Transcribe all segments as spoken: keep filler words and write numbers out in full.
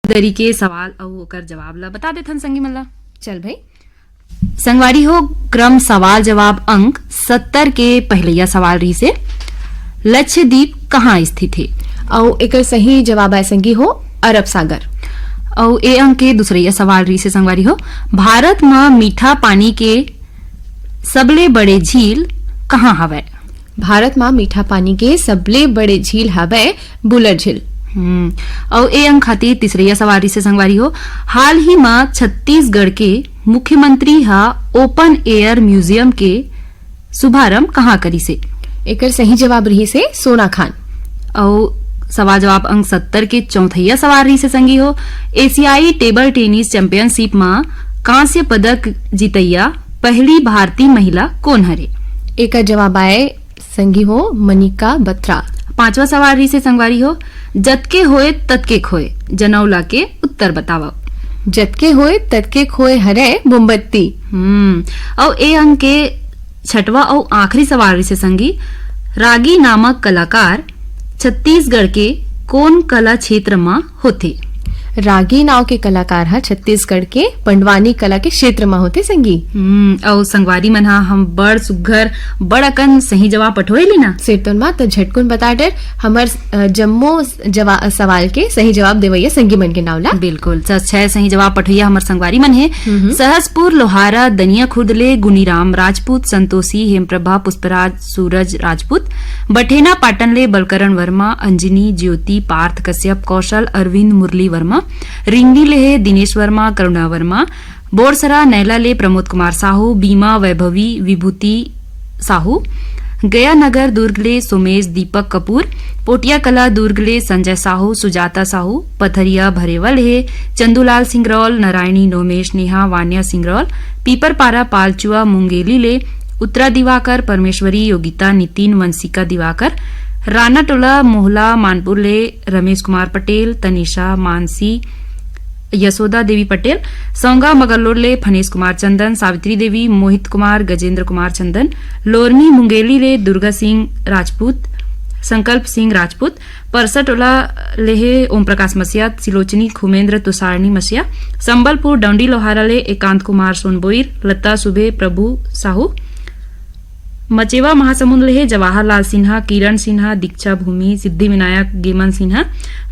दरी के सवाल अउ ओकर जवाब ला बता देथन संगी मन ला। चल भाई। संगवारी हो, क्रम सवाल जवाब अंक सत्तर के पहिलैया सवाल रहिसे, लक्षद्वीप कहाँ स्थित हे? अउ एकर सही जवाब आय संगी हो, अरब सागर। अउ ए अंक के दूसरैया सवाल रहिसे संगवारी हो, भारत म मीठा पानी के सबले बड़े झील कहाँ हवय? भारत म मीठा पानी के सबले बड़े झील हवय बुलर झील। हम्म, अउ ए अंक खातिर तीसरैया सवाल रहिसे संगवारी हो, हाल ही म छत्तीसगढ़ के मुख्यमंत्री ह ओपन एयर म्यूजियम के शुभारंभ कहाँ करिसे? एकर सही जवाब रहिसे सोनाखान। अउ सवाल जवाब अंक सत्तर के चौथैया सवाल रहिसे संगी हो, एशियाई टेबल टेनिस चैंपियनशिप म कांस्य पदक जीतैया पहली भारतीय महिला कोन हरे? एकर जवाब आय संगी हो, मनिका बत्रा। पांचवा सवाल रहिसे संगवारी हो, जतके होए ततके खोए, जनौला के उत्तर बतावव। जतके होए ततके खोए हरे मोमबत्ती। हम्म, अउ ए अंक के छठवा अउ आखिरी सवाल रहिसे संगी, रागी नामक कलाकार छत्तीसगढ़ के कोन कला क्षेत्र म होथे? रागी नाव के कलाकार ह छत्तीसगढ़ के पंडवानी कला के क्षेत्र म होथे संगी। हम्म, अउ संगवारी मन ह हम बड़ सुग्घर, बड़ अकन सही जवाब पठोए ले ना। सिरतोन मा त झटकुन बता डर हमर, अ, जम्मो जवा-, सवाल के सही जवाब देवैया संगी मन के नाव ला। बिल्कुल, स-, छह सही जवाब पठोइया हमर संगवारी मन हे। हम्म। सहसपुर लोहारा दनिया खुर्द ले गुनीराम राजपूत, संतोषी, हेमप्रभा, पुष्पराज, सूरज राजपूत, बठेना पाटन ले बलकरण वर्मा, अंजनी, ज्योति, पार्थ कश्यप, कौशल, अरविंद, मुरली वर्मा, रिंगनी ले हे दिनेश वर्मा, करुणा वर्मा, बोरसरा नैला ले प्रमोद कुमार साहू, बीमा वैभवी, विभूति साहू, गया नगर दुर्ग ले सोमेश दीपक कपूर, पोटिया कला दुर्ग ले संजय साहू, सुजाता साहू, पथरिया भरेवल हे चंदूलाल सिंगरौल, नारायणी नोमेश नेहा, वान्या सिंगरौल, पीपरपारा पालचुआ मुंगेली ले उत्तरा दिवाकर, परमेश्वरी योगिता नितिन, वंशिका दिवाकर, रानाटोला मोहला मानपुर ले रमेश कुमार पटेल, तनिषा मानसी, यशोदा देवी पटेल, सौंगा मगलोर ले फनेश कुमार चंदन, सावित्री देवी, मोहित कुमार, गजेंद्र कुमार चंदन, लोरमी मुंगेली ले दुर्गा सिंह राजपूत, संकल्प सिंह राजपूत, परसटोला ले हे ओम प्रकाश मसिया, सिलोचनी खुमेंद्र तुषारणी मसिया, संबलपुर डौंडी लोहारा ले एकांत कुमार सोनबोईर, लता सुबे प्रभु साहू, मचेवा महासमुंद ले हे जवाहरलाल सिन्हा, किरण सिन्हा, दीक्षा भूमि, सिद्धि विनायक, गेमन सिन्हा,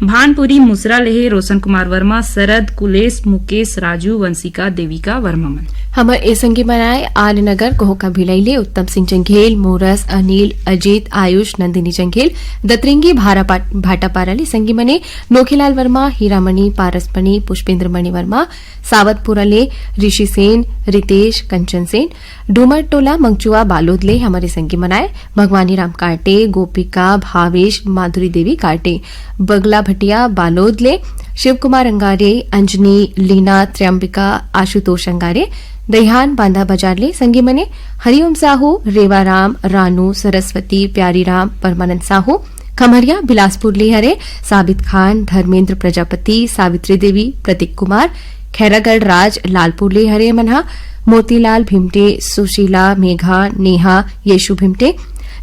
भानपुरी मुसरा ले हे रोशन कुमार वर्मा, शरद, कुलेश, मुकेश, राजू, वंशिका, देविका वर्मा मन। हमर ए संगी मन आय आर नगर कोहका भिलाई ले उत्तम सिंह जंघेल, मोरस, अनिल, अजीत, आयुष, नंदिनी जंघेल, दतरेंगी भारा पाट-, भाटापारा ले संगी मने नोखेलाल वर्मा, हीरामणि, पारसमणि, पुष्पेंद्र मणि वर्मा, सावतपुरा ले ऋषि सेन, रितेश, कंचन सेन, डूमर टोला मंगचुआ बालोद ले हमर ए संगी मन आय भगवानी राम कांटे, गोपिका, भावेश, माधुरी देवी कांटे, बगला भटिया बालोद ले शिव कुमार अंगारे, अंजनी, लीना, त्र्यंबिका, आशुतोष अंगारे, दहियान बांधा बाजार ले संगी मने हरिओम साहू, रेवाराम, रानू, सरस्वती, प्यारीराम, परमानंद साहू, खमरिया बिलासपुर ले हरे साबित खान, धर्मेंद्र प्रजापति, सावित्री देवी, प्रतीक कुमार, खैरागढ़ राज लालपुर ले हरे मन हा मोतीलाल भिमटे, सुशीला, मेघा, नेहा, येशु भिमटे।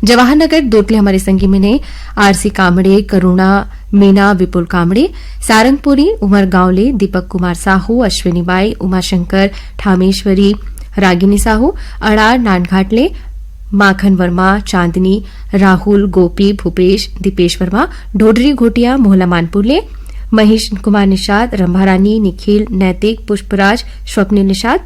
जवाहर नगर दुर्ग ले हमरे संगी मन हे आरसी कामड़े, करुणा, मीना, विपुल कामड़े। सारंगपुरी उमरगांव ले दीपक कुमार साहू, अश्विनी बाई, उमाशंकर, ठामेश्वरी, रागिनी साहू। अड़ार नानघाट ले माखन वर्मा, चांदनी, राहुल, गोपी, भूपेश, दीपेश वर्मा, ढोडरी घोटिया, मोहला मानपुर ले महेश कुमार निषाद, रंभारानी, निखिल, नैतिक, पुष्पराज, स्वप्निल निषाद।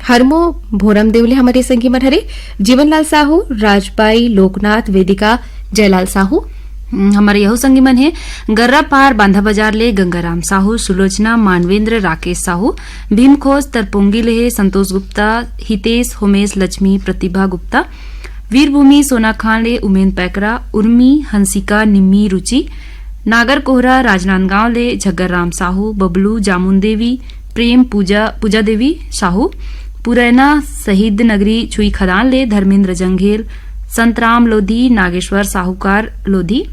हरमो भोरम देवले हमरे संगी मन हरे जीवनलाल साहू, राजबाई, लोकनाथ, वेदिका, जयलाल साहू। हम्म, हमर यहू संगी मन हे गर्रापार बांधा बाजार ले गंगाराम साहू, सुलोचना, मानवेंद्र, राकेश साहू, भीमखोज तरपोंगी ले हे संतोष गुप्ता, हितेश, होमेश, लक्ष्मी, प्रतिभा गुप्ता, वीरभूमि सोनाखान ले उमेन पैकरा, उर्मी, हंसिका, निम्मी, रुचि, नागर कोहरा, राजनांदगांव ले झग्गर राम साहू, बबलू, जामुन देवी, प्रेम, पूजा, पूजा देवी साहू, पुरैना, शहीद नगरी छुई खदान ले धर्मेंद्र जंघेल, संतराम लोधी, नागेश्वर साहूकार लोधी,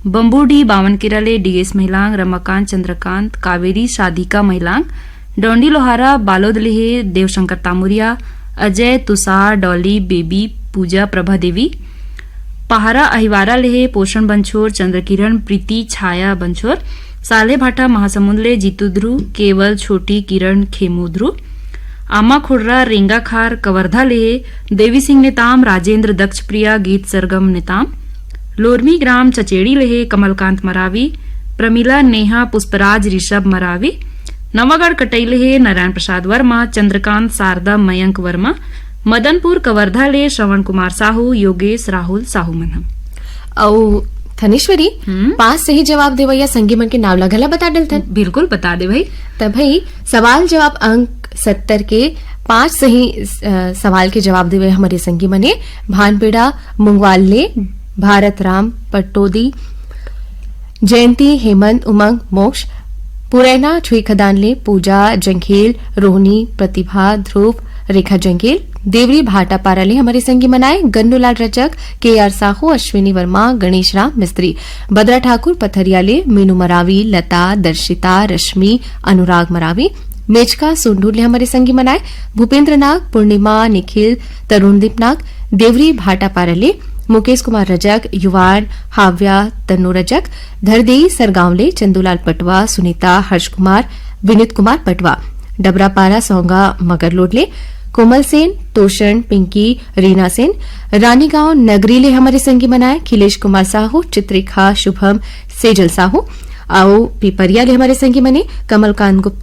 बम्बूडी बावनकेरा ले डीएस महिलांग, रमाकांत चंद्रकांत, कावेरी शाधिका महिलांग, डौंडी लोहारा बालोद ले हे देवशंकर तामुरिया, अजय, तुषार, डॉली, बेबी, पूजा, प्रभा देवी, पहारा अहिवारा ले हे पोषण बंछोर, चंद्रकिरण, प्रीति, छाया बंछोर, सालेभाटा महासमुंद ले जीतू ध्रुव, केवल छोटी किरण खेमू ध्रुव, आमा खोड़रा रेंगाखार कवर्धा ले देवी सिंह नेताम, राजेंद्र दक्षप्रिया गीत सरगम नेताम, लोरमी ग्राम चचेड़ी ले कमलकांत मरावी, प्रमिला नेहा पुष्पराज ऋषभ मरावी, नवागढ़ कटई ले नारायण प्रसाद वर्मा, चंद्रकांत शारदा मयंक वर्मा, मदनपुर कवर्धा ले श्रवण कुमार साहू, योगेश राहुल साहू मन ह। अउ थनेश्वरी, हम्म। पांच सही जवाब देवइया संगी मन के नाम ला घला बता डलथन। बिल्कुल बता दे भाई। त भाई, सवाल जवाब अंक सत्तर के पांच सही, अ, सवाल के जवाब देवे हमरे संगी मने भानपेड़ा मुंगवाल ले भारत राम पटोदी, जयंती हेमंत उमंग मोक्ष, पुरैना छुईखदान ले पूजा जंघेल, रोहनी प्रतिभा ध्रुव, रेखा जंघेल, देवरी भाटापारा ले हमरे संगी मनाए गन्नूलाल रजक, के आर साहू, अश्विनी वर्मा, गणेश राम मिस्त्री, बदरा ठाकुर पथरिया ले मीनू मरावी, लता, दर्शिता, रश्मि, अनुराग मरावी, मेचका सोंढूर ले हमरे संगी मनाए भूपेंद्र नाग, पूर्णिमा, निखिल, तरुणदीप नाग, देवरी भाटापारा ले मुकेश कुमार रजक, युवान, हाव्या, तन्नू रजक, धरदेई सरगांव ले चंदूलाल पटवा, सुनीता, हर्ष कुमार, विनीत कुमार पटवा, डबरापारा सौंगा मगरलोड ले कोमल सेन, तोषण, पिंकी, रीना सेन, रानीगांव नगरी ले हमरे संगी मनाए खिलेश कुमार साहू, चित्रिका, शुभम, सेजल साहू, अउ पिपरिया ले हमरे संगी मने कमलकांत गुप्ता,